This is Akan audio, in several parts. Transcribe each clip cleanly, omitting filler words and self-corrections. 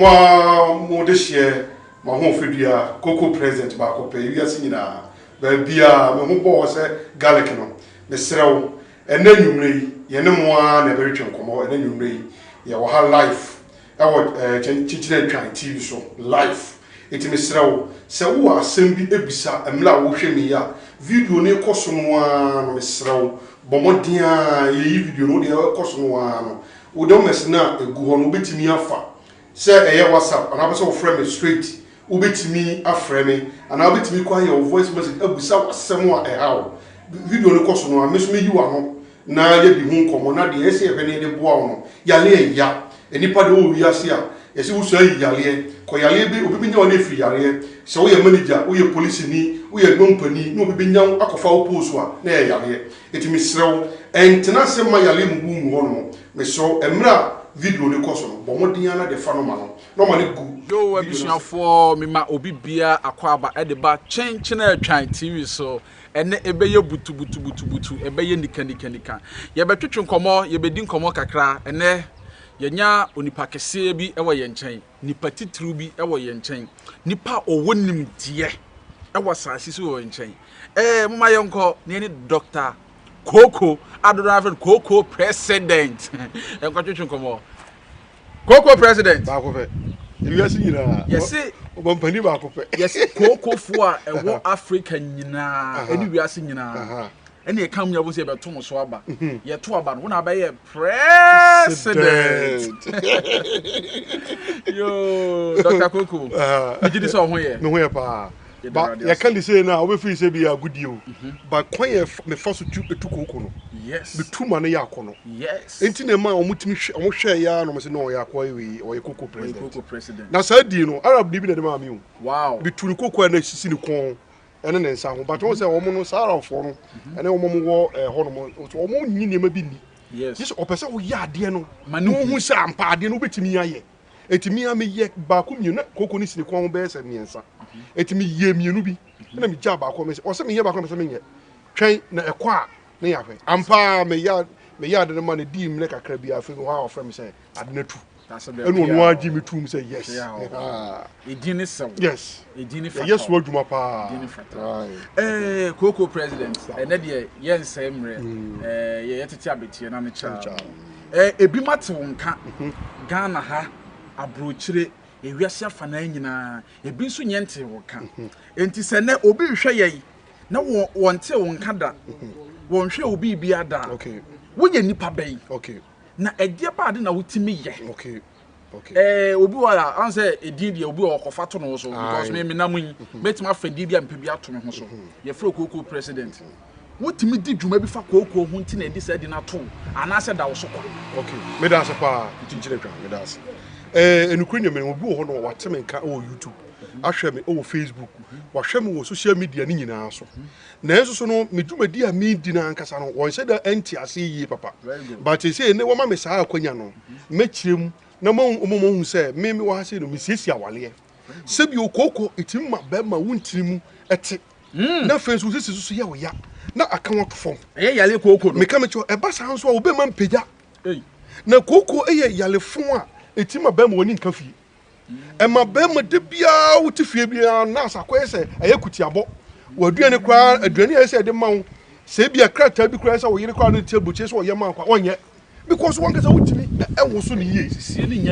Mo ara mo dehyeɛ, mo ahoɔfɛdua, Koko President baako pɛ, ewiase nyinaa, baabiara, me ho bɔ hɔ sɛ garlic no. Mesrɛ wo, ɛnnɛ anwummerɛ yi, yɛne mo ara na ɛbɛtwetwe nkɔmmɔ. Ɛnnɛ anwummerɛ yi, yɛwɔ ha live ɛwɔ Kyenkyene Atwan TV so, live. Enti mesrɛ wo, sɛ wowɔ asɛm bi bisa mmerɛ a wohwɛ me yi a, video no rekɔ so no ara no, mesrɛ wo, bɔ mmɔden ara, yɛyi video no, wo deɛ ɛrekɔ so no ara no, wo numbers no a ɛgu hɔ no, wobɛtumi afa, sɛ ɛyɛ WhatsApp anaa wopɛ sɛ wofrɛ me straight, wobɛtumi afrɛ me, anaa wobɛtumi kɔ ayɛ wo voice message abisa w'asɛm a ɛha wo. Video no kɔ so no ara, me nso mɛyi w'ano na yɛadi ho nkɔmmɔ, na deɛ ɛsɛ sɛ yɛhwɛ na yɛde boa wo no, yareɛ ɛya. Nnipa deɛ wowɔ wiase a, yɛse wosua yi yareɛ, kɔ yareɛ bi, obi bɛnya wo na ɛfiri yareɛ. Sɛ woyɛ manager, woyɛ polisini, woyɛ adwuma mu panin na obi bɛnya wo akɔfa wo post a, na ɛyɛ yareɛ. Enti mesrɛ wo, ɛntena ase mma yareɛ mmubu wo ngu hɔnom. Mesrɛ wo, mmerɛ a video no rekɔ so no, bɔ mmɔden ara na de fa no ma no, na ɔma no gu Yoo video no ase. abusuafoɔ mema obi biara akwaaba de ba Kyenkyen Atwan TV so. Ɛnnɛ ɛbɛyɛ butubutubutubutu, ɛbɛyɛ nikanika. Yɛbɛtwetwe nkɔmmɔ, yɛbɛdi nkɔmmɔ kakra. Ɛnnɛ yɛanya onipa kɛseɛ bi wɔ yɛn nkyɛn, nipa titiriw bi wɔ yɛn nkyɛn, nipa a ɔwɔ nimdeɛ wɔ asase so wɔ yɛn nkyɛn. Ɛɛ momma yɛnkɔ na yɛne Dr. Kooko a dodoɔ no ara frɛ no Kooko President nkɔtwetwe nkɔmmɔ. Kooko President. Baako pɛ. Ewiase nyinaa. Yɛse. Ɔmampanin baako pɛ. Yɛse kookofoɔ a ɛwɔ Africa nyinaa ɛne wiase nyinaa ɛne ɛka mu nyinaa sɛ yɛbɛto mo so aba. Yɛto aba no wo na abɛyɛ president. Yoo Dr. Koko. Megye di sɛ ɔho yɛ. Me ho yɛ paa. Ba yɛka ne sei no a wobɛfiri sɛ bi yɛ agodie o. Ba kwan yɛ mefa so tu tu kooko no. Yes. Metu ma no yɛ akɔnɔ. Yes. Enti na ɛma wɔn tumi hwɛ wɔn hwɛ ya na wɔn sɛ no ɔyɛ akoa yi wei ɔyɛ koko president. Ɔyɛ koko president. Na saa di no Arab ni bi na ɛde maa mi o. Wow. Metu ne koko a na esisi ne kɔn ɛne ne nsa ho but wɔn sɛ wɔn no saa Arabfoɔ no ɛne wɔn wɔ ɛhɔ nom wɔn nyi nneɛma bi ni. Yes. Gye sɛ ɔpɛ sɛ woyɛ adeɛ no. Ma ne hu sɛ ampa adeɛ no wobɛtumi ayɛ. Eti mi a meyɛ baako mmienu na koko no si ne kɔn ho bɛyɛ sɛ mmiɛnsa. Eti meyɛ mmienu bi ɛna megyaa baako mɛ sɛ ɔsɛ meyɛ baako na mɛ sɛ menyɛ twɛn na ɛkɔ a ne yɛahwɛ. Ampa ara meyɛ meyɛ ade no ma no dii mmerɛ kakra bi afei hɔ a ɔfrɛ me sɛ ade no atu. Ɛna ɔno ara gye me tum sɛ yes. Edin ne sɛw. Yes. Edin ne fata. Yɛyɛ so adwuma paa. Edin ne fata. Ɛɛ kooko president ɛnɛ deɛ yɛnsɛe mmerɛ ɛɛ yɛyɛ tete abeteɛ na ne kyaa. Ɛɛ ebi ma te wo nka Ghana ha aburokyire ewiase afanaa nyinaa ebi nso nyɛ nte wo nka. Enti sɛ nɛ obi rehwɛ yɛn na wɔntee wo nka da, wɔnhwɛɛ wo biribiara da a, woyɛ nipa bɛn? Na ɛdeɛ ba ade na wotumi yɛ? Ɛɛ obi wɔ a ɔn sɛ edin deɛ obi wɔ ɔkɔfa to ne ho so because me menam yi mɛtumi afa din bi a mepɛ bi ato me ho so. Yɛfrɛ kookoo president. Wotumi di dwuma bi fa kookoo ho nti na ɛde saa din no ato wo anaasɛ da wo so kwa? Okay, meda ase paa, Nkyinkyini Atwa, meda ase. Ɛɛ, nokorɛ Nyame no, obi wɔ hɔ no wate me nka wɔ YouTube, ahwɛ me wɔ Facebook, wahwɛ me wɔ social media no nyinaa so. Nanso so no, me dwumadi a medi no ankasa no, wɔnhyɛ da nte aseɛ yie papa. But seesei ne wɔma me saa akwanya no, mɛkyerɛ mu na ma wɔn ahu sɛ me mewɔ ha sei no, mesiesie awaleɛ. Sɛbi okooko, ɛtumi ma bɛrima wo ntini mu te. Na afei nso wo sisi nso so yɛ wo ya na aka wo ato fam. Ɛyɛ yale kooko no. Meka mekyerɛ wo, ɛba saa nso a, wo bɛrima mpagya. Na kooko yɛ yalefo a ɛtumi ma bɛrima w'ani nka fie. Ɛma bɛrima da biara wote fie biara nurse akɔyɛ sɛ ɛyɛ kutiabɔ. W'aduane koraa aduane a ɛyɛ sɛ ɛde ma wo sɛ ebi a krataa bi koraa sɛ wo yere koraa no te aburokyire sɛ ɔyɛ ma wo koraa ɔnyɛ because wankasa wotumi ɛnwoso ne yie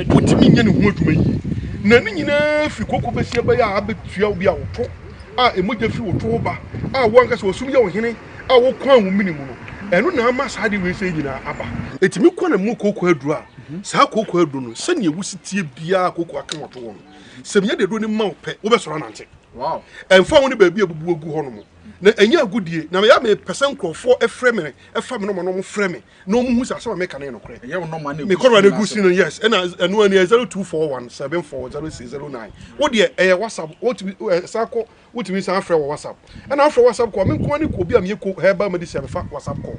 wotumi nyɛ ne ho adwuma yie na ne nyinaa firi koko bɛsi ɛbɛyɛ a abɛtua obi a woto a emogya firi woto ba a wankasa wɔsum yɛ ɔhene a wokwan wo mene mu no ɛno na ama saa de wei sɛ nyinaa aba. Ɛtumi kɔ na mu kooko aduro a saa kooko aduro no sɛnea wosi tie biara kooko aka wɔto hɔ no sɛ menya de aduro no ma wo pɛ wobɛsɔre anante ɛmfa ho ne baabi a bubu agu hɔ nom na ɛnyɛ agodie na meyɛ mepɛ sɛ nkurɔfoɔ ɛfrɛ me ɛfa me nɔma na wɔfrɛ me na wɔn hu sɛ asɛm a meka no yɛ nokorɛ mekɔ no egu si no yes ɛna ɛno ani 0241 740609 wo deɛ ɛyɛ WhatsApp wotumi ɛsan kɔ Wotumi san frɛ wɔ WhatsApp. Ɛna wofrɛ WhatsApp call, me nko ara ne obi a meyɛ ko herbal medicine a mefa WhatsApp call.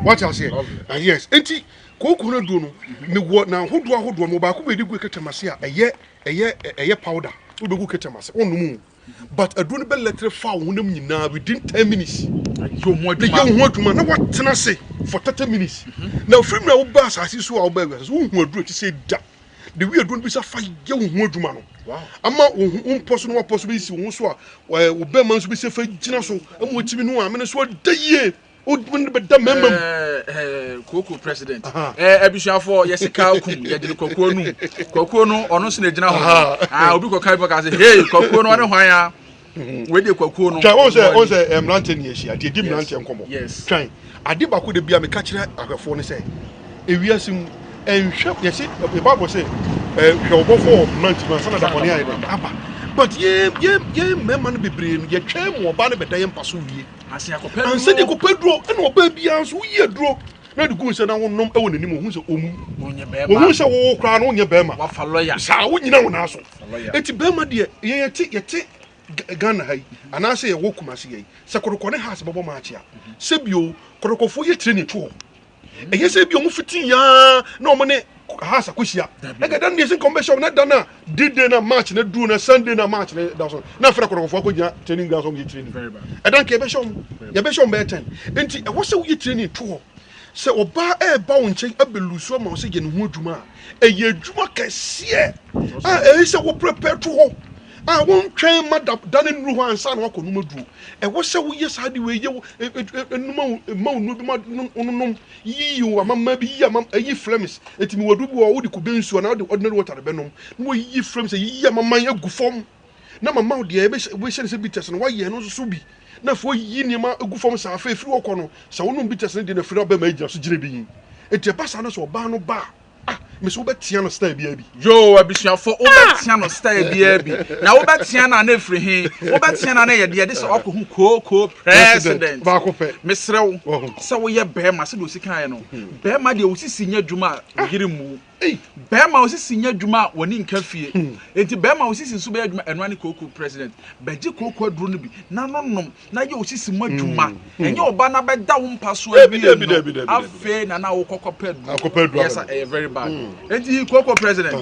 Wate aseɛ? Ah, yes. Enti kooko no aduro no, mewɔ na ahodoɔ ahodoɔ. Mewɔ baako bi a yɛde gu ketchup ase a ɛyɛ ɛyɛ ɛyɛ powder. Wode bɛgu ketchup ase, wonnom o. But aduro no bɛ electrify wo honam nyinaa within 10 minutes. Ayɛ wo ho Na adwuma. yɛ wo ho adwuma na woatena ase for 30 minutes. Na ofiri mmerɛ a wobaa asase so a wobaa wiase so, wonhu aduro a ɛte sɛ da. De wi aduro no bi sa fa yɛ wo ho adwuma no. Ama wo ho wo mpɔ so na wapɔ so bɛsi wo ho so a wo bɛrima nso bɛsi fa gyina so ama watumi no ame no so ada yie. Wotumi no bɛda mmarima mu. Eh, kooko president. Eh, abusuafoɔ yɛsi kaa kum yɛde no kwakuo num. Kwakuo no ɔno nso na egyina hɔ. Ah, obi kɔka bi kɔka sɛ hey kwakuo no ɔne hwan ya? Wei de kwakuo no. Twɛn wɔn sɛ wɔn sɛ eh, mmeranteɛ ni ahyia nti edi mmeranteɛ nkɔmɔ. Twɛn ade baako de bia meka kyerɛ ahwɛfoɔ no sɛ ewiase mu ɛnhwɛ yɛsi bible sɛ hwɛ ɔbɔfo wɔ mmerante mu ansa na dabɔne ayɛ dɛ aba but yɛn yɛn yɛn mmarima no bebree no yɛtwɛn mu ɔbaa no bɛda yɛn mpa so wie ansa de kɔpɛ duro ɛna ɔbaa biara nso woyi aduro na de gu nsa na wonom ɛwɔ n'anim ohun sɛ ɔmu ohun sɛ wowo koraa no wonyɛ bɛrima saa wonyina wo nan so eti bɛrima deɛ yɛn yɛte yɛte Ghana ha yi anaasɛ yɛwɔ Kumasi ha yi sɛ kɔtɔkɔ ne Hearts bɛbɔ maakye a sɛ bio kɔtɔkɔfoɔ yɛ training to hɔ ɛyɛ sɛ bi ɔmo fiti yaa na ɔmo ne Hearts akɔhyia na ka da no deɛ sɛ nka ɔmo bɛhyɛ ɔmo na da no a D-day na match na duru na Sunday na match na da so na afei na kɔtɔkɔfoɔ akɔgyina training ground so ɔmo yɛ training ɛda nka yɛbɛhyɛ ɔmo yɛbɛhyɛ ɔmo bɛyɛ 10 nti ɛwɔ sɛ woyɛ training to hɔ sɛ ɔbaa ɛreba wo nkyɛn abɛlusu ama wo sɛ yɛ ne ho adwuma a ɛyɛ adwuma kɛseɛ a ɛyɛ sɛ wo prepare to hɔ a wontwɛn ma da da no nnuru hɔ ansa na woakɔnom aduro. Ɛwɔ sɛ woyɛ saa de wei yɛ wo numa wo ma wo nnuro bi ma wononom yiyi wo amamma bi yiyi amam ayi flames eti mi wɔ aduro bi wɔ wode kube nsuo anaa wode ordinary water de bɛnom na wɔyiyi flames ayiyi amaman agu fam na mama wo deɛ ɛbɛhyɛ no sɛ bitters no woayɛ no nso so bi na afei woyiyi nneɛma agu fam saa afei efiri hɔ kɔ no sɛ wonom bitters no deɛ na afiri no abɛma agyina so gyina bi eti ɛba saa no sɛ ɔbaa no ba a Ah, mese wobɛtea no style biara bi. Yoo, abusuafo, wobɛtea no style biara bi. Na wobɛtea no a na ɛfiri he? Wobɛtea no a na ɛyɛ deɛ de sɛ woakɔhu kookoo president. Baako pɛ. Mesrɛ wo, sɛ woyɛ bɛrima, sɛdeɛ ɔsi kaeɛ no, bɛrima deɛ wo sisi nyɛ adwuma a, wo yere mmu wo. Bɛrima wo sisi nyɛ adwuma a, w'ani nka fie. Enti bɛrima wo sisi nso bɛyɛ adwuma, ɛno ara ne kookoo president. Bɛgye kookoo aduro no bi na nonom. na yɛ osisi mu adwuma. Mm. Ɛnyɛ ɔba na bɛda wo mpa so awie no. Afei na na wokɔ kɔpɛ aduro. Yes, ɛyɛ very bad. Mm. Enti koko president.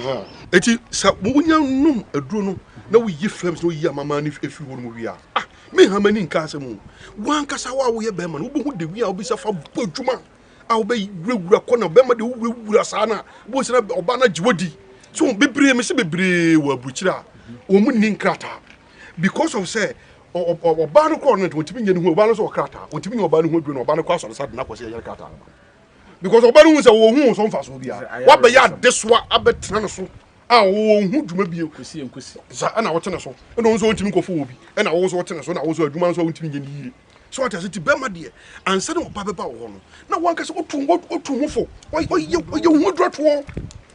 Enti sɛ wonya nom aduro no na woyi flames na woyi amama no efiri hɔ no mu wie a, ah, me ha m'ani nka asɛm o. Wankasa wo a woyɛ bɛrima no wobɛhu de wi a wobisa fa bɔ adwuma a wobɛwurawura kɔ na bɛrima de wowurawura saa na wobɛhu sɛ ɔba no agye wadi. So bebree mese bebree wɔ aburukyire a wɔn mu nni nkrataa because of sɛ ɔbaa no kɔɔ no nti wɔntumi nyɛ ne ho ɔbaa no nso wɔ krataa wɔntumi nyɛ ɔbaa no ho aduro na ɔbaa no kɔ asɔre sa de no akɔ sɛ yɛyɛ krataa no ma because ɔbaa no hu sɛ wɔn ho so mfasoɔ biara wabɛyɛ adesoa abɛtena no so a wɔn ho dwuma bio sa ɛna wɔte ne so ɛna wɔn nso wɔntumi nkɔfo wɔ bi ɛna wɔn nso wɔte ne so ɛna wɔn nso adwuma nso wɔntumi nyɛ ne yie so ɔte ase ti bɛrima deɛ ansa na ɔba bɛba wɔ hɔ no na wɔn ankasa wɔtu wɔtu ho fo ɔyɛ ɔyɛ ho aduro toɔ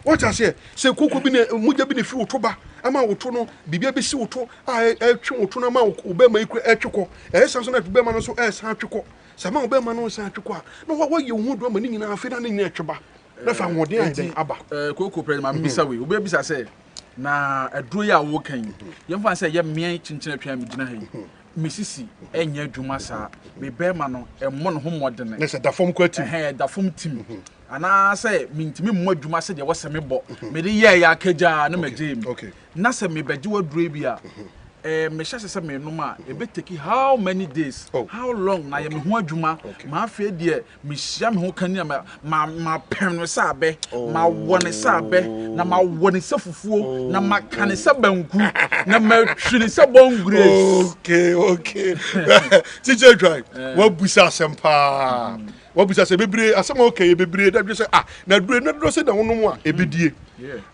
wɔte aseɛ sɛ koko bi na mogya bi na efiri woto ba ama woto no biribi abɛsi woto a ɛtwe wo to no ama wo bɛrima yi kura ɛtwe kɔ ɛyɛ san so na bɛrima no nso ɛsan atwe kɔ sɛ ama wo bɛrima no nsan atwe kɔ a na wɔayɛ wo ho do ama ne nyinaa afei na ne nyinaa ɛtwe ba na fa ahoɔden ayɛ dɛn aba. Ɛɛ kooko pɛrɛ maame bisa wei obi bisa sɛ na aduro yi a wɔka yi yɛmfa sɛ yɛ mmea kyinkyin atwa mi gyina ha yi me sisi ɛnyɛ adwuma saa me bɛrima no ɛmmɔ ne ho mmɔdene na sɛ da fam kɔ tim ɛhɛn da fam tim anaasɛ mentumi mmɔ adwuma sɛdeɛ wɔsɛ mebɔ mede yɛɛ yɛ akagyaa na magye mu Na sɛ mebɛgye w'aduro yi bi a, eh, mehyɛ ase sɛ menom a, ebe take how many days, oh. how long na yɛ me ho adwuma, okay. ma afei deɛ mehyia me ho kani a ma ma mapɛm no sɛ abɛ, oh. mawɔ ne sɛ abɛ, na mawɔ ne sɛ fufuo, oh. na maka ne sɛ banku, na matwi ne sɛ bɔngres. Okay, okay. Teacher Dwan, eh. wabusa asɛm paa. Mm. Wabisa sɛ bebree asɛm a ɔka yɛ bebree da dwe sɛ ah na aduro na aduro sɛ na wonom a ebedie.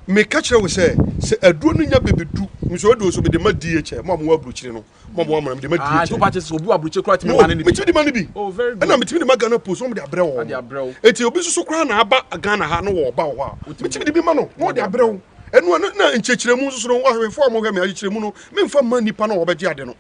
Meka kyerɛ wo sɛ sɛ aduro no nya bebedu nso aduro so mede ma DHL mo a mo wɔ aburokyire no mo a mo wɔ amana mede ma DHL. Ah nti wopa kyɛ sɛ obi wɔ aburokyire koraa tumi ma no ne bi. Metumi de ma no bi. Oh very good. Ɛna metumi de ma Ghana post wɔn de abrɛ wɔn. Eti obi nso so koraa na aba Ghana ha no wɔ ɔba wɔ hɔ a metumi de bi ma no na ɔde abrɛ wo. Ɛno na nkyerɛkyerɛmu nso so no ahwɛfoɔ a mohwɛ me akyerɛkyerɛmu no memfa mma nipa no a wɔbɛgye ade no.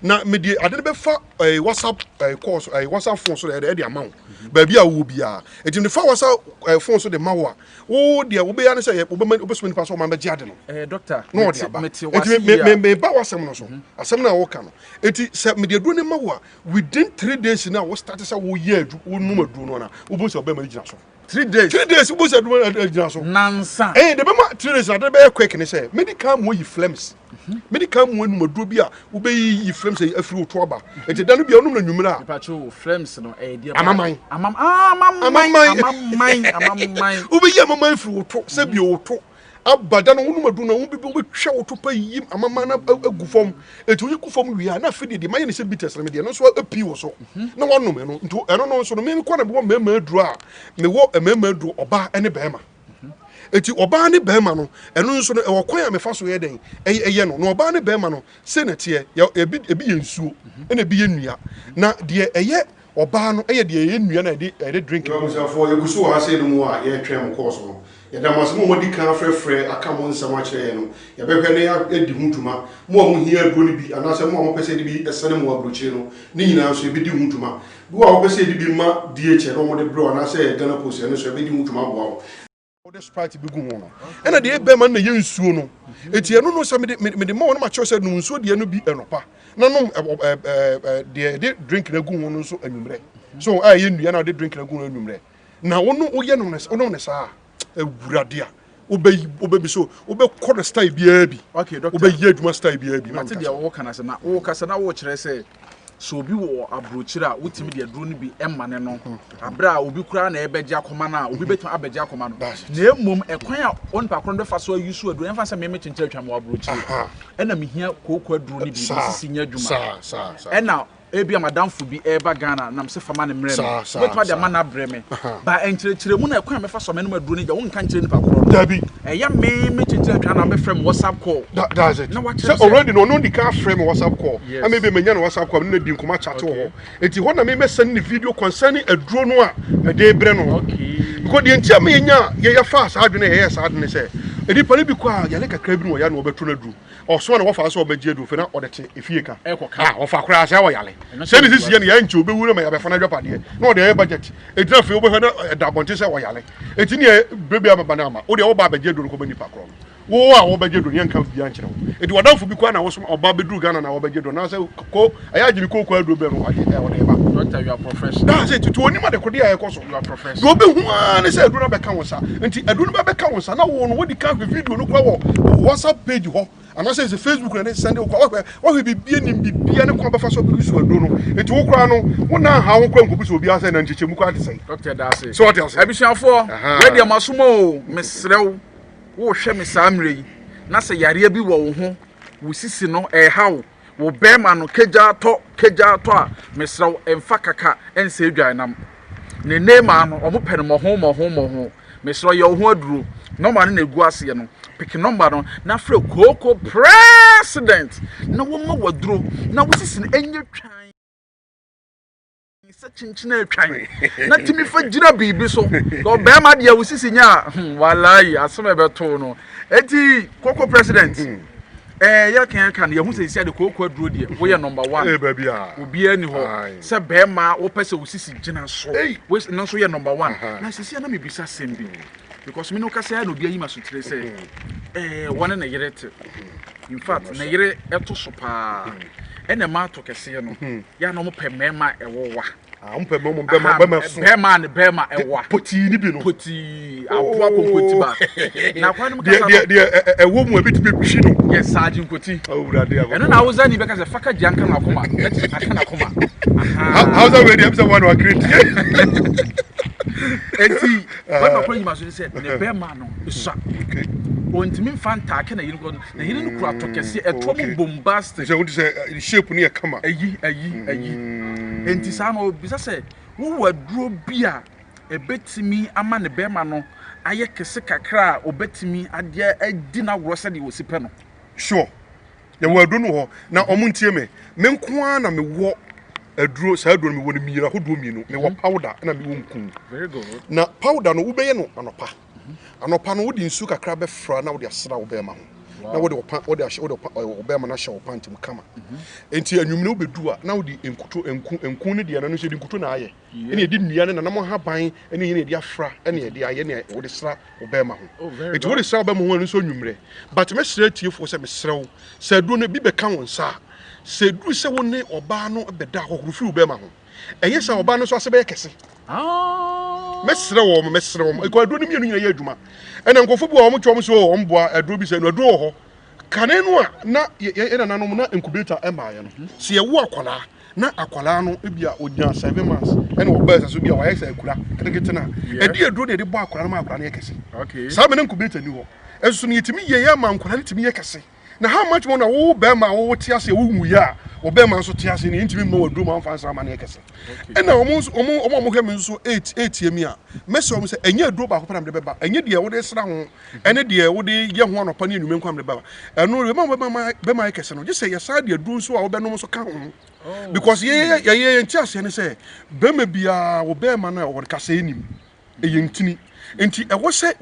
na mede ade no bɛfa eh, whatsapp eh, call so eh, whatsapp phone so ɛde ɛde ama wo baabi a wowɔ biara eti mede fa whatsapp eh, phone so de ma wo a wo deɛ wobɛyɛ ne sɛ wobɛma wobɛsoma nipa sɛ ɔma bɛgye ade no eh, doctor na ɔde aba eti me me me ba w'asɛm no so mhm. asɛm no a wɔka no eti sɛ mede aduro no ma wo a within 3 days na wo start sɛ woyɛ aduru wonum aduro no na wobɛhu sɛ ɔbɛma no gyina so 3 days 3 days wobɛhu sɛ aduro gyina so nansa ɛyɛ de bɛma 3 days na ade bɛyɛ quick ne sɛ mede kan mu oyi flames Mede kan mu anum aduro bi a wobɛyiyi flames ayi afiri wo to aba. Nti da no bia wonom no anwummerɛ a. Mepakyɛ o, flames no ɛyɛ deɛ Amaman. Amam, ah, amaman, amaman, amaman. Wobɛyi amaman afiri wo to sɛ bio wo to. Aba da no wonom aduro no a, wobɛtwa wo topa yi amama no agu fam. Eti woyi gu fam wie a, na afei deɛ deɛ mayɛ ne sɛ bitters no, medeɛ no nso apii wɔ so na wanom ɛno. Nti ɛno no nso no, me kɔ na mewɔ mmarima aduro a, mewɔ mmarima aduro ɔbaa ne barima. Eti ɔbaa ne barima no, ɛno nso no, ɛwɔ kwan a mefa so yɛ dɛn ɛyɛ no. Na ɔbaa ne barima no, sei na ɛteɛ, ebi ebi yɛ nsuo, ɛna ebi yɛ nnua. Na deɛ ɛyɛ Ɔbaa no yɛ deɛ yɛyɛ nnua na yɛde yɛde drink. Yo abusuafoɔ yɛgu so wɔ ha sei no mu a yɛretwɛn mo course no. Yɛda mo ase mo a moadi kan afrɛfrɛ aka mo nsɛm akyerɛ yɛn no. Yɛbɛhwɛ na yɛadi ho dwuma. Mo a mohia aduro no bi anaasɛ mo a mopɛ sɛ yɛde bi sɛne mo wɔ aburokyire no, ne nyinaa nso yɛbɛdi ho dwuma. Bi wɔ a wopɛ sɛ yɛde bi ma DHL na wɔde brɛ wo anaasɛ Ghana Post ɛno nso yɛbɛdi ho dwuma aboa wo. Wode Sprite bi gu ho no, ɛna deɛ ɛbɛma no na ɛyɛ nsuo no. Eti ɛno no sɛ mede mede ma wɔn ma kyerɛ sɛ nom nsuo deɛ no bi ɛnɔpa na nom deɛ yɛde drink no agu ho no nso anwummerɛ. So a ɛyɛ nnua na wɔde drink no agu ho anwummerɛ. Na wɔn woyɛ no wonom ne saa awurade a wobɛyi wobɛbi so wobɛkɔ no style biara bi. Okay, doctor. Wobɛyɛ adwuma style biara bi. Mate deɛ wɔka no ase na wokasa na wokyerɛ sɛ Sɛ obi wɔ aburokyire a, wotumi de aduro no bi ma ne no. Abere a obi koraa na ɛbɛgye akɔma no a, obi bɛtumi abɛgye akɔma no. Na mmom ɛkwan a onipa korɔ no bɛfa so ayi so aduro, yɛmfa sɛ meme kyenkyere atwa me wɔ aburokyire, ɛna mehia kooko aduro no bi, mesisi nyɛ adwuma. Ɛna ebi a madamfo bi ɛreba Ghana nam sɛ fama no mmerɛ me. Wobɛtumi de ama no abrɛ me. Ba nkyerɛkyerɛmu na ɛkwan a mɛfa so a mɛnom aduro no gya, wonka nkyerɛ nipa korɔ no. Dabi. Ɛyɛ me me kyenkyere atwa na wobɛfrɛ me WhatsApp call. That, that's it. Na wakyerɛ sɛ already no ɔno di kan afrɛ me WhatsApp call. Yes. Ama ebi menya no WhatsApp call, me ne no di nkɔmɔ chat wɔ hɔ. Enti hɔ na me mɛsɛn ne video concerning aduro no a mede brɛ no. Okay. Because deɛ nti a me yɛnya yɛyɛ saa adwene yɛyɛ saa adwene sɛ nipa no bi kɔ a yare kakra bi na ɔyare na wɔbɛto no aduro. Ɔsoma na wɔfa sɛ ɔbɛgye aduro fɛ na ɔde te efie ka. Ɛkɔka. Ah, ɔfa koraa sɛ ɔyare. Sɛ ne sisi yɛ no yɛ nkyɛ obewu na ma yɛabɛfa no adwapadeɛ na ɔde ayɛ budget. Enti na afei wobɛhwɛ na ɛda abɔnten sɛ ɔyare. Enti neɛ berɛ bi abɛba no ama wo deɛ woba abɛgye aduro no kɔma nipa korɔ no. Wo a wɔbɛgye aduro no yɛnka biribiara nkyerɛ wo. Enti w'adamfo bi koraa na wosoma ɔba bɛduru Ghana na wɔbɛgye aduro no anaasɛ ko ɛyɛ agye ne kooko aduro brɛ no wagye ɛ ɔde ba. Doctor, you are professional. That's it. Nti onim adekodeɛ a ɛkɔ so. You are professional. Deɛ ɔbɛhu ara ne sɛ aduro no abɛka wo nsa. Nti aduro no bɛbɛka wo nsa na wo no wodi kan hwɛ video no koraa wɔ WhatsApp page hɔ anaasɛ sɛ Facebook na ne sɛnde wo koraa wahwɛ wahwɛ biribi anim biribi ne kwan bɛfa so bɛyi so aduro no. Nti wo koraa no wo nan ha wo koraa nkɔbu sɛ obiara sɛ na nkyekyɛmu koraa te sɛn. Doctor daase. So ɔte ase. Abusuafoɔ, Aha. wei deɛ mo asom o, mesrɛ wo, wohwɛ me saa mmerɛ yi na sɛ yareɛ bi wɔ wo ho, wo sisi no ɛreha wo, wo bɛrima no kagya tɔ kagya tɔ a, mesrɛ wo mfa kaka nsɛ dwan nam. Ne neemaa no wɔn pɛ no mmɔho mmɔho mmɔho. Mesrɛ wo yɛ wo ho aduro. Nɔmba no na egu aseɛ no. Peke nɔmba no na frɛ kooko president na wɔma wo aduro na wo sisi no ɛnyɛ twan. Sɛ kyenkyen atwan na tumi fa gyina biribi so na ɔbɛrima deɛ wo sisi nya a hmm, walayi asɛm a ɛbɛto no eti koko president ɛɛ eh, yɛ kan kan yɛho sɛ sisi ade koko aduro deɛ woyɛ number one eh, baabi a obiara ni hɔ sɛ bɛrima wopɛ sɛ wo sisi gyina so wo no nso yɛ number one na sisi na mebisa asɛm bi because me no kasa na obi ayi ma so tire sɛ ɛɛ eh, wɔne ne yere te in fact ne yere ɛto so paa ɛna ɛma ato kɛseɛ no Yɛ na wɔn pɛ mmarima ɛwɔ wa. Ah, wɔn pɛ mmarima bɛrima bɛrima so. Bɛrima ne bɛrima ɛwa. Potii ni bi no. Potii aboa konkonti ba. Na akwa no mu kasa no. Deɛ deɛ ɛwɔ mu ebi ti bi twi no. Yɛ saagye nkoti. Awurade akɔ. Ɛno na Hausa ni bɛka sɛ faka gya nka n'akoma. Ɛti aka n'akoma. Hausa wei deɛ ɛbi sɛ wɔn na wakiri ti. Eti wɔn akɔ enyima so sɛ ne bɛrima no esua. Ontumi nfa ntaake na yiri kɔ. Na yere no kura tɔ kɛseɛ, ɛtoɔ mu bombastic. Sɛ wote sɛ shape no yɛ kama. Ayi, ayi, ayi. Enti saa no ɔbisa sɛ wowɔ aduro bi a ɛbɛtumi ama ne bɛrima no ayɛ kɛse kakra a ɔbɛtumi adeɛ adi n'agorɔ sɛdeɛ ɔsi pɛ no. Sure. Yɛwɔ aduro no wɔ hɔ. Na wɔn ntie me. Me nko ara na mewɔ aduro, saa aduro no mewɔ no mmienu, ahodoɔ mmienu. Mewɔ powder ɛna mewɔ nku. Very good. Na powder no wobɛyɛ no anɔpa. Anɔpa no wode nsu kakra bɛfra na wode asra wo bɛrima ho na wode ɔpa wode ahyɛ wode ɔpa wo bɛrima no ahyɛ wo pant mu kama. Nti anwummerɛ wobɛdu a na wode nkuto nku nku ne deɛ no no nso yɛde nkuto na ayɛ ɛna yɛde nnua ne nanam ahaban ne yɛde afra ɛna yɛde ayɛ ne wode sra wo bɛrima ho. Oh, Nti wode sra wo bɛrima ho ɛno nso anwummerɛ. But mɛsrɛ atiefoɔ sɛ mesrɛ wo sɛ aduro no bi bɛka wo nsa a sɛ ɛduru sɛ wo ne ɔbaa no bɛda a hohoro firi wo bɛrima ho. Ɛyɛ sɛ ɔbaa no nso ase bɛyɛ kɛse. Mɛsrɛ wɔn, mɛsrɛ wɔn. Ɛkɔ aduro no mmienu nyinaa yɛ adwuma. Ɛna nkurɔfoɔ bi wɔ wɔn kyɛ wɔn so wɔn boa aduro bi sɛ no aduro wɔ hɔ. Kane no a na yɛ nananom na incubator ɛmaayɛ no. Sɛ yɛwo akwadaa na akwadaa no ebi a onya 7 months ɛna ɔbaa ɛsɛ so bi a wayɛ sɛ akura ketekete na ɛde aduro na yɛde bɔ akwadaa no ma akwadaa no yɛ kɛse. Saa mɛ na incubator ni hɔ. Ɛnso no yɛtumi yɛ yɛ ma nkwadaa no tumi yɛ kɛse. Na how much more na wo bɛrima a wo te ase a wonwuiɛ a wo bɛrima nso te ase no yɛntumi mma waduro ma wamfa nsra ma no yɛ kɛse. Ɛna wɔn nso wɔn wɔn a wɔhwɛ me nso etie mi a mɛsrɛ wɔn sɛ ɛnyɛ aduro baako pɛ na mede bɛba ɛnyɛ deɛ wode sra ho ɛne deɛ wode yɛ ho anɔpa ne anwummerɛ nko a mede bɛba ɛno bɛma bɛma bɛma ayɛ kɛse no gye sɛ yɛsan de aduro nso a wobɛnom nso ka ho oh. because yɛyɛ yɛyɛ yɛn ti aseɛ ne sɛ bɛrima biara wo bɛrima no a wɔde kasa anim ɛyɛ ntini. Nti ɛwɔ sɛ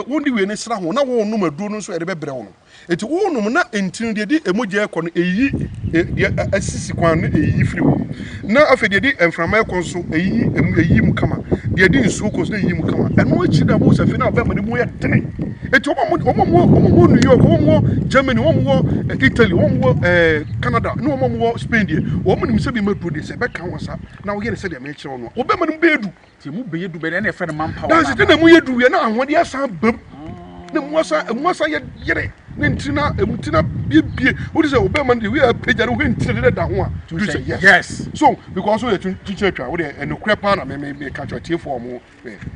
wode wei no sra ho na wonom aduro no nso ɛde bɛbrɛ wo no. Nti wonom na ntini deɛ de mogya ɛkɔ no ɛyi deɛ asisi kwan no ɛyiyi firi hɔ. Na afei deɛ de mframa ɛkɔ nso ɛyiyi ɛyiyi mu kama. Deɛ de nsuo kɔ nso na ɛyiyi mu kama. Ɛno akyi na wohu sɛ afei na ɔbɛma no mu yɛ dene. Nti wɔn a wɔn a wɔn wɔ New York, wɔn wɔ Germany, wɔn wɔ Italy, wɔn wɔ Canada, ne wɔn wɔ Spain deɛ wɔn nim sɛ bi ma duro deɛ sɛ ɛbɛka wɔn nsa na woyɛ no sɛdeɛ mekyerɛ wo no a wɔbɛma no mu bɛyɛ du. Nti emu bɛyɛ du bɛn na yɛfrɛ no manpower. Dansi de na emu yɛ du yɛ na ahoɔden asan bam na emu asan emu asan yɛ yere ne ntiri na emu ti na biebie wodi sɛ ɔbɛn ma no deɛ wia apagya no wohwɛ ntiri de da ho a tu sɛ yes yes so because woyɛ kyikyiri atwa wode ɛnokorɛ paa na me me me ka kyerɛ tiefoɔ ɔmo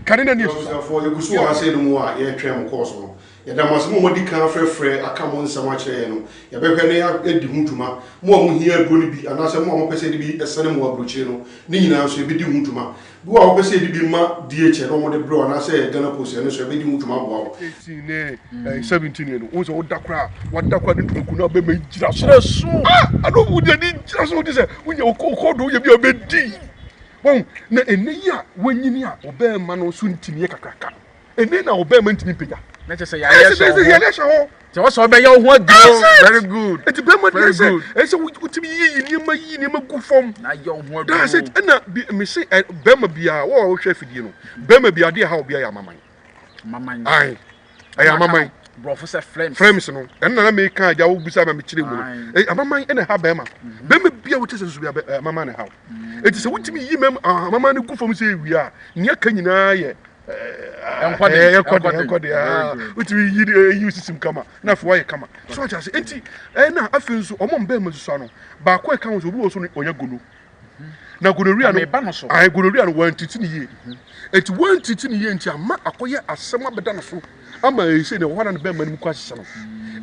kane na ne esusa. Abusuafoɔ yɛgu so wɔ ha sei no mu a yɛretwɛn mo kɔɔso no. Yɛda mo ase mo a moadi kan afrɛfrɛ aka mo nsɛm akyerɛ yɛn no. Yɛbɛhwɛ na yɛadi ho dwuma. Mo a mohia aduro no bi anaasɛ mo a mopɛ sɛ yɛde bi sɛne mo aburokyire no, ne nyinaa nso yɛbɛdi ho dwuma. Bi wɔ hɔ a wopɛ sɛ yɛde bi ma DHL na wɔde brɛ wo anaasɛ Ghana Post, ɛno nso yɛbɛdi ho dwuma aboa wo. 18 ne 17 yɛ no, wohu sɛ woda koraa a, wada koraa ne ntoma ku na bɛma gyina so. Ah! Ano wode ani gyina so wode sɛ wonya wokɔ do woyɛ bi a wobɛdi. Wɔn na ɛnɛ yi a wanyini a ɔbɛrima no nso ntumi yɛ kakraka. Ɛnɛ na ɔbɛrima ntumi mpagya. Na kyerɛ sɛ yareɛ hyɛ wo ho. Yareɛ hyɛ hɔ. Kyɛ wɔ sɛ ɔbɛyɛ wo ho aduro. Very good. Eti bɛrima deɛ sɛ ɛsɛ wotumi yiyi nneɛma yiyi nneɛma gu fam. Na yɛ wo ho aduro. That's it. Ɛna bi mese bɛrima biara wɔ a wohwɛ afidie no bɛrima biara adeɛ ɛha obiara yɛ amaman. Amaman. Ae. Ɛyɛ amaman. Borɔfo sɛ flames. Flames no. Ɛno na na meka agya wo bisa ma mekyerɛ mu no. Amaman ɛna ɛha bɛrima. Bɛrima biara wote sɛ susu biara amaman na ɛha wo. Eti sɛ wotumi yi amaman no gu fam sɛ ewia a nea ɛka nyinaa yɛ ɛkɔde wotumi yi yi sisim kama na afei wayɛ kama so ɔkyɛ ase enti ɛna afei nso ɔmo mbɛn ma no baako ɛka ho sɛ obi wɔ so no ɔyɛ gono na gonorrhea no ayi gonorrhea no wɔntiti ne yie eti wɔntiti ne yie nti ama akɔyɛ asɛm abɛda no so ama ɛsɛ na ɛwɔ hɔ na ne bɛrima no mu kɔ ahyehyɛ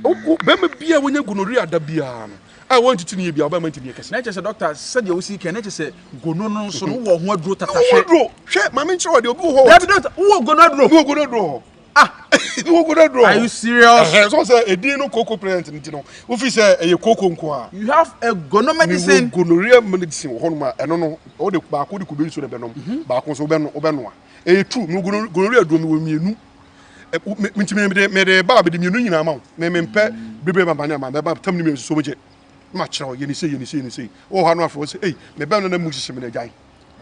no bɛrima bia wɔnyɛ gonorrhea da biara no a wɔntiti ne yie bia ɔbɛrima ntumi yɛ kɛse. Na kyerɛ sɛ dɔkta sɛdeɛ wosi kɛn na kyerɛ sɛ gono no nso no wowɔ ho aduro tata hwɛ. Wowɔ aduro hwɛ maame nkyerɛ wɔ deɛ obi wɔ hɔ. Dabi dɔkta wowɔ gono aduro. Wowɔ gono aduro hɔ. Ah wowɔ gono aduro. Are you serious? Ɛhɛn sọ sɛ edin no koko president nti no wofi sɛ ɛyɛ koko nko a. You have a gono medicine. Mewɔ gonorrhea medicine wɔ hɔnom a ɛno no wode baako de kube nsuo na ɛbɛnom mhm. baako nso wobɛno wobɛnoa ɛyɛ true mewɔ gono gonorrhea aduro mewɔ mmienu nti mede mede ba mede mmienu nyinaa ma wo me mempɛ bebree ma bane ama mɛba tam ne mmienu so wogye ma kyerɛ wo yɛ ne sei yɛ ne sei yɛ ne sei wɔ hɔ ano afei wɔ sɛ ei mebɛn no na mu hyehye me na agyae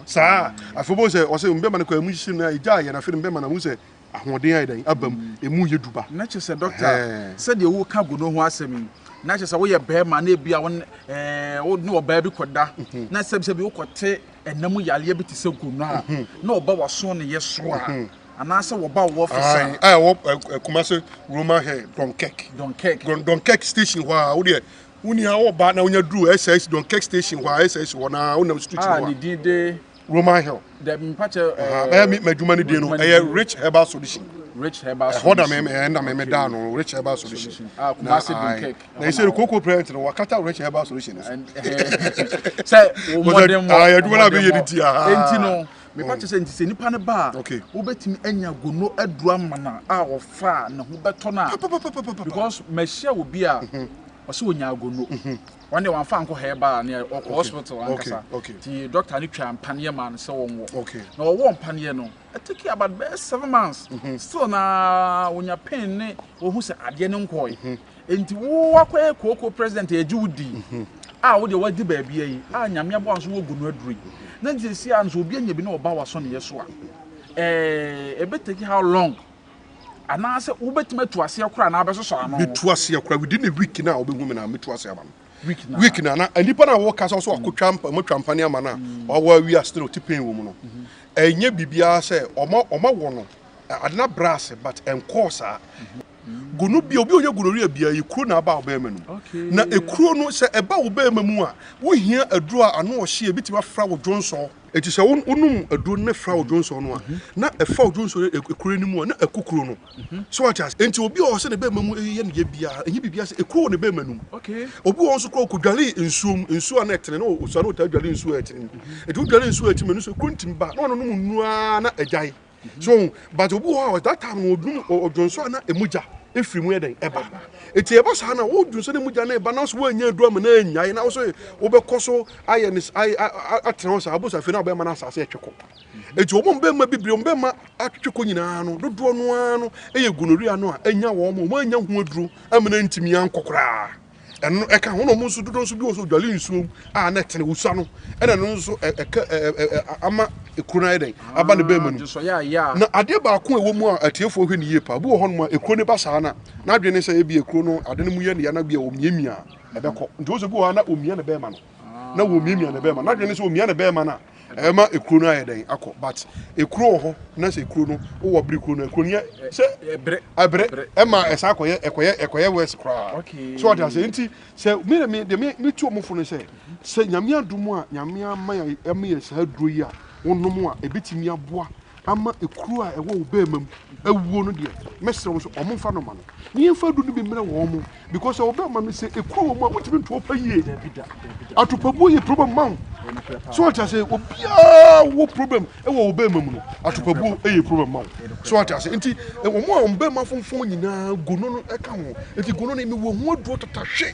saa afei wobɛhu sɛ ɔsɛ mbɛma no kɔ mu hyehye no agyae yɛ na afei mbɛma no mu sɛ ahoɔden ayɛ dɛn aba mu emu yɛ duba na kyerɛ sɛ dɔkta sɛdeɛ woka gono ho asɛm yi na kyerɛ sɛ woyɛ bɛrima na ebi a wo ne ɔbaa bi kɔda mhm. na sɛbisɛbi wokɔte ɛna mu yareɛ bi te sɛ gono a mhm. na ɔba waso ne yɛ so a mhm. Anaasɛ wɔba wo office a. Ae, a ɛwɔ Kumasi Roman Hill, Dunkirk. Dunkirk. Dunkirk station hɔ a, wo deɛ, wo ni ha wɔba na wonya duru SS Dunkirk station hɔ a, SS hɔ na wonam street hɔ a. A ne din de. Roman Hill. Dabi mpakyɛ. Ɛɛ mi m'adwuma ne din no ɛyɛ Rich Herbal Solution. Rich Herbal Solution. Ɛhɔ na me ɛɛ na me me da no Rich Herbal Solution. Ah Kumasi Dunkirk. Na ɛsɛ koko parent no wakata Rich Herbal Solution so. Sɛ wɔn mɔden mɔ. Ayɛ adwuma na bɛyɛ ne ti aha. Enti no. Mepa kyɛ sɛ nti sɛ nipa no ba a, wobɛtumi anya gono aduru ama no a ɔfa a ne ho bɛtɔ no a. Because mahyia obi a mhm. ɔsɛ ɔnya gono. Mhm. Wɔn deɛ wɔamfa ankɔ herbal ne ɔkɔ hospital ankasa. Nti doctor no twa mpaneɛ maa no sɛ wɔnwɔ. Na ɔwɔ mpaneɛ no, ɛtake about bɛyɛ 7 months. Mhm. Still na ɔnya pain ne ɔhu sɛ adeɛ no nkɔe. Enti wo wakɔyɛ kooko president a yɛgye wo di a wo deɛ wadi baabi yi a nyame aboa nso wɔ gono aduro yi na nti esi a nso obi anya bi na ɔba waso ne yɛ so a ɛɛ ebe take how long anaasɛ wobɛtumi atu aseɛ koraa na abɛsosɔ ano. Metu aseɛ koraa within a week na wobɛhu me na metu aseɛ ama no. Week na week na na nipa na wɔka sɛ ɔsɛ wakɔtwa mpa mɔtwa mpa ne ama no a ɔwɔ awi a still ɔte pain wɔ mu no ɛnyɛ biribiara sɛ ɔma ɔma wɔ no ade no abrɛ ase but ɛnkɔɔ saa. Gonobia, obi a ɔnya gonorrhea biara, ɛyɛ kuro na aba wo bɛrima no mu. Na ekuro no, sɛ ɛba wo bɛrima mu a, wohia aduro a ano ɔhye a ebitumi afra wo dwonsɔ. Eti sɛ wonom aduro no na ɛfra wo dwonsɔ no a, na ɛfa wo dwonsɔ no ekuro no mu a, na ɛku kuro no. So wate ase? Enti obi a ɔwɔ sɛ ne bɛrima mu yɛ ne yɛ biara, ɛnyɛ biribiara sɛ ekuro wɔ ne bɛrima no mu. Obi wɔ hɔ nso koraa ɔkɔdware nsuo mu, nsuo a na ɛtene, na ɔsua na ɔtaa dware nsuo a ɛtene mu. Enti wodware nsuo a ɛtene mu, ɛno nso ekuro no tumi ba, na ɔnonom nnuro ara na agyae. So ohun? But obi wɔ hɔ a that time no odum ɔdwonsɔ a na emogya efiri mu yɛ dɛn ɛba. Eti ɛba saa na wodwonsɔ na emogya na ɛba na so woanya aduru ama na anyae na so wobɛkɔ so ayɛ ne ayɛ atena hɔ saa abosa afei na ɔbɛma no asase ɛtwe kɔ. Eti wɔn bɛma bibire wɔn bɛma atwetwe kɔ nyinaa no dodoɔ no ara no ɛyɛ gonorrhea no a anya wɔn wɔn anya ho aduro ama na ntumi ankɔ koraa. Ɛno ɛka ho na wɔn nso dodoɔ nso bi wɔ so dwale nsuo mu a na ɛtene wosua no ɛna ɛno nso ɛka ɛ ama ekuro no ayɛ dɛn aba ne bɛrima no na adeɛ baako a ɛwɔ mu a atiefoɔ hwɛ ne yie paa bi wɔ hɔnom a ekuro no ba saa na n'adwene ne sɛ ebi ekuro no ade no mu yɛ ne ya na bi a omiamia ɛbɛkɔ nti wɔn nso bi wɔ hɔ a na omia ne bɛrima no na wɔmiamia ne bɛrima n'adwene ne sɛ omia ne bɛrima no a Ɛma ekuro no ayɛ dɛn akɔ but ekuro wɔ hɔ na sɛ ekuro no wowɔ bere kuro no ekuro no yɛ sɛ ɛbrɛ ɛma ɛsan akɔyɛ ɛkɔyɛ ɛkɔyɛ wɛs koraa so ɔte ase nti sɛ mi na mi de mi mi tu ɔmo fo no sɛ sɛ nyame adum a nyame ama yɛ ɛma yɛ saa duro yi a wɔnom a ebetumi aboa ama ekuro a ɛwɔ wo bɛɛma mu awuo no deɛ mɛsrɛ wɔn sɛ wɔn mfa no ma no ne yɛmfa aduro no bi mmerɛ wɔn mo because sɛ wɔbɛɛma no sɛ ekuro wɔ mu a wotumi nto ɔpa yie atopabuo yɛ problem ma wo so wɔte ase obiara wɔ problem ɛwɔ wo bɛɛma mu no atopabuo yɛ problem ma wo so wɔte ase nti wɔn a wɔn bɛɛma fonfon nyinaa gono no ɛka ho nti gono no mewɔ ho aduro tatahwe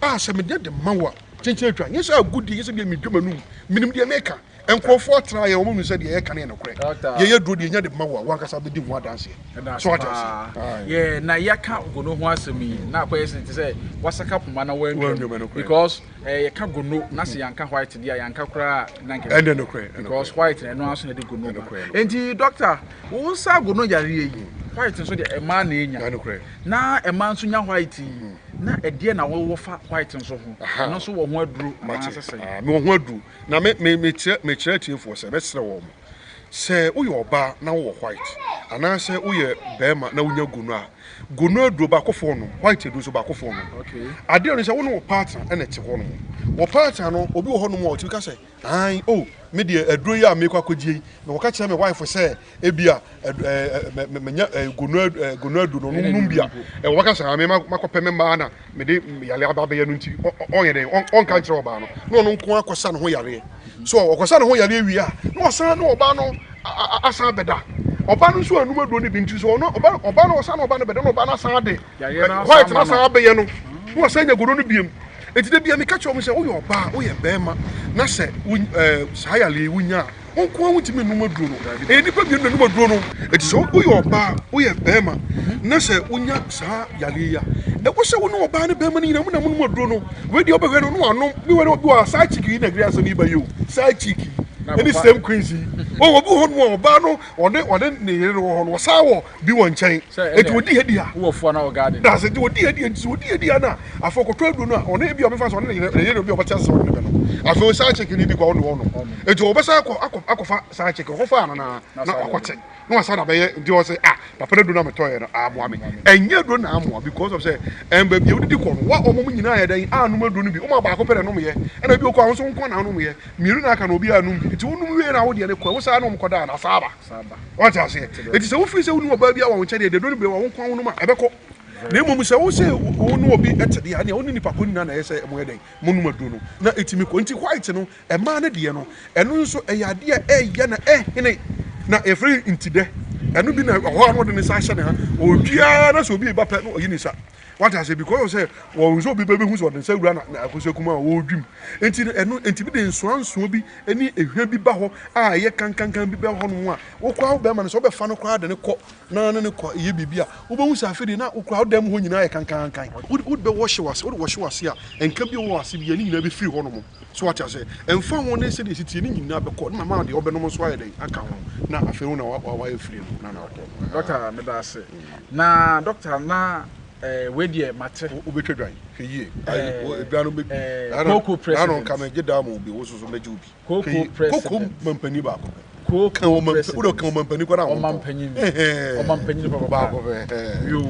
a sɛ mede de ma wo a kyenkyen atwa nyɛ sɛ agodie nyɛ sɛ deɛ medwa m'anum menim deɛ meka Nkurɔfoɔ atra yɛn, wɔn hu sɛ deɛ yɛka no yɛ nokorɛ. Yɛyɛ duro deɛ yɛnya de ma wo a, w'ankasa bɛdi ho adanseɛ. So wate aseɛ? Yeah, na yɛka gono ho asɛm yi, na akɔyɛ sɛ te sɛ wasaka poma na wantwam. Because eh, yɛka gono na sɛ yɛanka white deɛ a, yɛanka koraa na nka. Ɛnde nokorɛ. Because white na ɛno ara so na ɛde gono ba. Enti doctor, wo nsa gono yareɛ yi, white nso deɛ ɛmaa na ɛnya. Na ɛmaa nso nya white yi, na ɛdeɛ na wɔwɔ fa white nso ho? Ɛno nso wɔ ho aduro anaasɛ sɛn? Mewɔ ho aduro. Na me, me, mekyerɛ, mekyerɛ atiefoɔ sɛ, mɛsrɛ wɔn, sɛ woyɛ ɔbaa na wowɔ white, anaasɛ woyɛ barima na wonya gono a, gono aduro baakofoɔ nom, white aduro nso baakofoɔ nom. Okay. Adeɛ no sɛ wo ne wo partner ɛna ɛte hɔ nom. Wɔ partner no, obi wɔ hɔ nom a ɔtumi ka sɛ, ae, oh, me deɛ aduro yi a mekɔ akɔgye yi, mekɔka kyerɛ me wife sɛ ebia manya gono gono aduro no ɔnom nom bi a, wɔbɛka sɛ, ah, me makɔpɛ me mmaa na mede yare aba abɛyɛ no nti ɔnyɛ dɛn ɔnka nkyerɛ ɔbaa no na ɔno nko akɔsa ne ho yareɛ so ɔkɔsa ne ho yareɛ wie a na ɔsan ne ɔbaa no asan abɛda ɔbaa no nso anum aduro no bi nti so ɔno ɔbaa ɔbaa no ɔsan ne ɔbaa no bɛda na ɔbaa no asan de white no asan abɛyɛ no na ɔsan nya gono no biem eti de bia meka kyerɛ wɔn sɛ woyɛ ɔbaa woyɛ bɛrima na sɛ wo ɛɛ saa yareɛ yi wonya a Wo nko ara wontumi nnom aduro no. Ɛyɛ nnipa mmienu na ɛnom aduro no. Enti sɛ woyɛ ɔbaa, woyɛ barima, na sɛ wonya saa yareɛ yi a, ɛwɔ sɛ wo ne ɔbaa ne barima no nyinaa mo na monom aduro no. Wei deɛ wobɛhwɛ no na wanom. Bi wɔ bi wɔ side chick yi na ɛde asɛm yi ba yi o. Side chick yi ɛne same queens yi. Wɔn obi wɔ hɔ nom a ɔbaa no ɔne ɔne ne yere no wɔ hɔ no wɔsan wɔ bi wɔ nkyɛn. Eti odi ha di ha. Wowɔ fua na wɔ garden. That's it. Odi ha di ha nti sɛ odi ha di ha na afei ɔkɔtɔ aduro no a ɔne ebi a ɔbɛfa sɛ ɔne ne yere ne yere obi a ɔbɛte ase sɛ ɔne ne bɛ no. Afei side chick no bi kɔ ɔne ɔno. Eti ɔbɛsan akɔ akɔ akɔfa side chick ɔkɔfa ano na na wakɔte na wasan abɛyɛ nti ɔsɛ ah papa no aduro na metɔeɛ no amoa me. Ɛnyɛ aduro na amoa because of sɛ ɛn baabi a wodidi kɔ no wa wɔn nyinaa yɛ dɛn anom aduro no bi wɔn a baako pɛ na ɛnomyɛ ɛna ebi okɔ a wɔn nso nko na anomyɛ mmienu na aka na obi anom bi nti wonom wie na awodeɛ no kɔ ɛwɔ saa na wɔn kɔda na saa aba. Wate aseɛ? Enti sɛ wofiri sɛ wonni ɔbaa biara wɔ wo nkyɛn deɛ, deɛ dɔ no berɛ wo nko ara wonom a, ɛbɛkɔ. Na mmom sɛ wo sɛ wo ne obi te deɛ a, ɛnneɛ wo ne nipa ko nyinaa na ɛyɛ sɛ moyɛ dɛn? Monom aduro no, na ɛtumi kɔ. Nti white no, mmaa no deɛ no, ɛno nso ɛyɛ adeɛ a ɛyɛ na ɛhene, na yɛfrɛ no ntidɛ. Ɛno bi na ɛhɔ a na ɔde ne nsa ahyɛ ne ha, ɔretwi ara na sɛ obi reba pɛ na ɔyi ne nsa. Wate aseɛ? Because of sɛ wɔn sɛ obi bɛbɛhu sɛ ɔde ne nsa wura na akosua kumaa a ɔredwim. Nti no ɛno nti bi de nsoansoɔ bi ne ehwa bi ba hɔ a ɛyɛ kankankan bi bɛ hɔ nom a wokora wo bɛrima no sɛ wobɛfa no koraa de no kɔ na ne no kɔ yɛ biribi a wobɛhu sɛ afei deɛ na wokora wo dan mu hɔ nyinaa yɛ kankankan. Wode wode bɛwɔhye w'ase wode wɔhye w'ase a nka bi a ɛwɔ w'ase biara ne nyinaa bɛfiri hɔ nom. So wate aseɛ? Ɛmfa ho ne sɛdeɛ ɛsi teɛ ne nyinaa bɛkɔ na mama deɛ wobɛnom nso ayɛ dɛn aka ho na afei wo na wayɛ firi no na na wokɔ. Doctor meda ase. Na doctor na eh, wei deɛ mate. Wobɛtwa dwan, hwɛ yie. Dwan no bɛ. Koko president. Nka mɛgye daa ma obi, wo soso mɛgye obi. Koko president. Koko mampanin baako pɛ. Kooko president. Wode ka ɔmampanin kora ho. Ɔmampanyin. Ɔmampanyin papa. Baako pɛ. Yoo.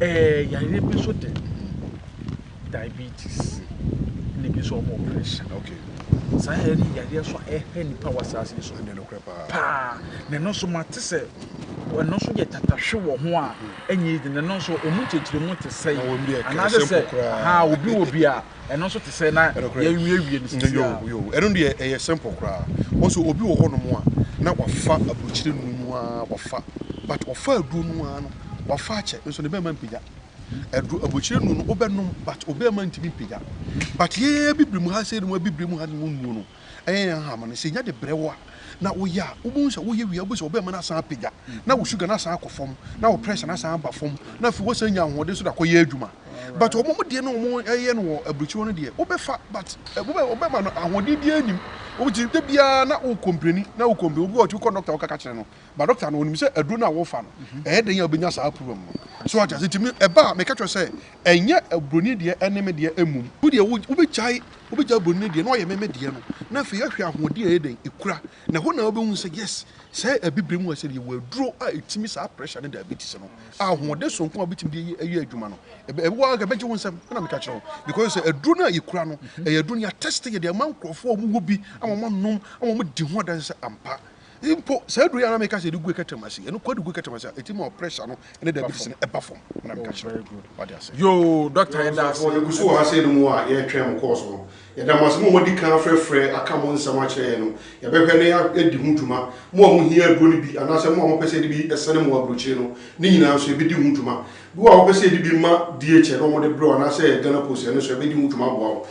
Ɛɛ yareɛ bi nso de diabetes na ebi nso ɔmo pressure. Okay. Saa yareɛ no yareɛ nso a ɛha nipa wɔ asaase yi so. Ɛnde nokorɛ paa. Paa. Na ɛno nso mate sɛ ɛno nso yɛ tatahwe wɔ ho a ɛnyɛ easy. Na ɛno nso ɔmo nkyerɛkyerɛmu te sɛn? Anaasɛ sɛ aha obi wɔ bi a. Ɛno nso te sɛ na yɛnwiewie no sisi a. Yo, ɛno deɛ ɛyɛ simple koraa. Wɔn so obi wɔ hɔnom a na wafa aburokyire nnuro no ara wafa, but ɔfa aduro no ara no wafa akyɛ nso ne bɛrima mpagya. Aduro aburokyire nnuro no wobɛnom but obɛrima ntumi mpagya. But yɛn abibire mu ha sɛ no abibire mu ha no nnuro no ɛyɛ yɛn hama no sɛ nya de brɛ wo a na woyɛ a wobɛhu sɛ woyɛ wie a wobɛhu sɛ wobɛrima no asan apagya na wo sugar no asan akɔ fam na wo pressure no asan aba fam na afei woasan nya ahoɔden nso de akɔyɛ adwuma. But wɔn deɛ no wɔn ɛyɛ no wɔ aburukyiri hɔ no deɛ wobɛfa but wobɛ wobɛma no ahoɔden biara nim wɔn ti de biara na wo kompleni na wo kompleni obi wɔ ɔtumi kɔ doctor wɔkaka kyerɛ no but doctor no onim sɛ aduro no a wɔfa no ɛyɛ den a wobɛnya saa problem no so ate ase ntumi ɛba a meka kyerɛ sɛ ɛnyɛ aburoni deɛ ɛne me deɛ mmom wo deɛ wobɛgyae wobɛgyae aburoni deɛ na ɔyɛ me me deɛ no na afei ahwɛ ahoɔden a ɛyɛ den ekura na ɛhɔ na wobɛhu sɛ yes sɛ abibire mu a sɛ yɛwɔ aduro a ɛtumi saa pressure ne diabetes no ahoɔden sononko a wobɛtumi de ayɛ adwuma no, ɛwɔ ara ɛbɛgye wo nsam, ɛna meka kyerɛ wo. Because sɛ aduro no a yɛkura no, ɛyɛ aduro no yɛatɛste yɛde ama nkurɔfoɔ a wɔwɔ bi ama wɔanom ama wɔdi ho adanse sɛ ampa. Mpo saa aduro yi a na meka sɛ yɛde gu kɛtɛm ase, ɛno kɔ de gu kɛtɛm ase a, ɛtumi ma pressure no ne diabetes no ɛba fam. Ɛna meka kyerɛ wo. Wate ase? Yoo, doctor yɛda ase. Yɛgu so wɔ ha sei no mu a yɛretwɛn mo calls no. Yɛda mo ase mo a moadi kan afrɛfrɛ aka mo nsɛm akyerɛ yɛn no. Yɛbɛhwɛ na yɛadi ho dwuma. Mo a mohia aduro no bi anaasɛ mo a mopɛ sɛ yɛde bi sɛne mo aburokyire no, ne nyinaa nso yɛbɛdi ho dwuma. Bi wɔ hɔ a wopɛ sɛ yɛde bi ma DHL na wɔde brɛ wo anaasɛ Ghana Post, ɛno nso yɛbɛdi ho dwuma aboa wo.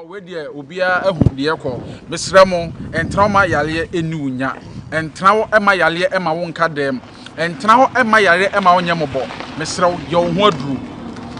Wei deɛ obiara ahu deɛ ɛkɔ. Mesrɛ mo, ntena hɔ ma yareɛ nni wo nya. Ntena hɔ mma yareɛ mma wo nka dɛm. Ntena hɔ mma yareɛ mma wo nyɛ mmɔbɔ. Mesrɛ wo, yɛ wo ho aduro.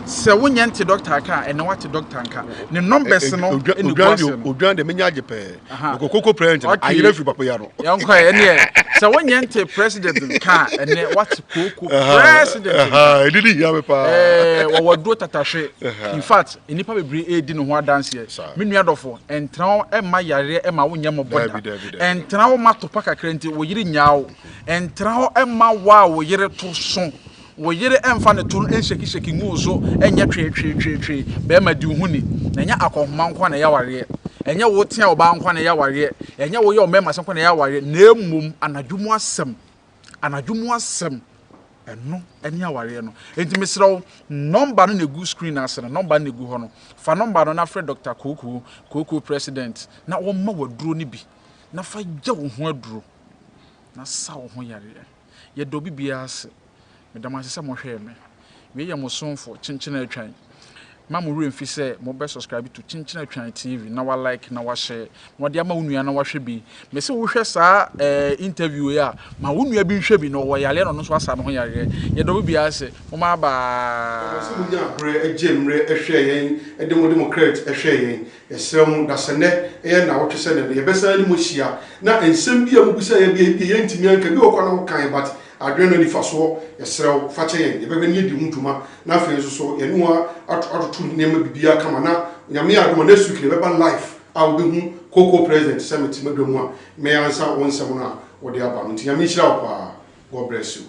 Sɛ wonyɛ nte dɔkta nka a, ɛnɛ woate dɔkta nka. Ne numbers no na ɛgu ase no. Odwan deɛ menya agye pɛɛ. Mekɔ koko president no, ayerɛ firi papa yi ano. Yɛnkɔ ɛ, ɛneɛ sɛ wonyɛ nte president nka a, ɛnɛ woate koko president nka. Ɛdi ne hia me paa. Ɛɛ, wɔwɔ aduro tatahwe. In fact, nnipa bebree redi ne ho adanseɛ. Me nua dɔfo, ntena hɔ mma yareɛ mma wonyɛ mmɔbɔ da. Ntena hɔ mma topa kakra nti wo yere nnyaa wo. Ntena hɔ mma wo a wo yere to so. Wo yere mfa ne to no nhyɛkihyɛki ngu wo so nyɛ tweetweetweetwee. Barima, di wo ho ni. Na ɛnyɛ akɔnhoma nko ara na ɛyɛ awareɛ. Ɛnyɛ wo tea ɔbaa nko ara na ɛyɛ awareɛ. Ɛnyɛ woyɛ ɔmmarima asɛm nko ara na ɛyɛ awareɛ, na mmom anadwo mu asɛm. Anadwo mu asɛm. Ɛno ne awareɛ no. Enti mesrɛ wo, nɔmba no na ɛgu screen no ase no, nɔmba no na ɛgu hɔ no. Fa nɔmba no na frɛ Dɔkta Kookoo, Kookoo President, na ɔmma wo aduro no bi na fa yɛ wo ho aduro na sa wo ho yareɛ. Yɛda obi biara ase. Meda mo ase sɛ mohwɛɛ me. Wei yɛ mo somfo, Kyenkyen Atwan. Mma mo werɛ mfi sɛ mobɛ subscribe to Kyenkyen Atwan TV na wa like na wa share na wode ama wo nua na wahwɛ bi. Mese wohwɛ saa eh, interview yi a, ma wo nua bi nhwɛ bi na ɔwɔ yareɛ na ɔno nso asa ne ho yareɛ. Yɛda obi biara ase. Momma Yɛda mo ase bye. monyaa berɛ gyee mmerɛ hwɛɛ yɛn de mode mo credit hwɛɛ yɛn. Yɛsrɛ mo, dasɛnnɛ yɛ nnawɔtwe sɛ nnɛ no yɛbɛsan ne mo ahyia na nsɛm bi a mobisaeɛ bi a ebia yɛntumi anka, bi wɔ hɔ koraa na wokaeɛ but adwene no anifasoɔ, yɛsrɛ wo fakyɛ yɛn, yɛbɛhwɛ na yɛadi ho dwuma na afei nso so yɛne wo atoto nneɛma biribiara kama na Nyame yɛ adom a next week no yɛbɛba live a wobɛhu Cocoa President sɛ mete m'adwa mu a mɛ ansa wo nsɛm no a wode aba no nti Nyame nhyira wo paa God bless you.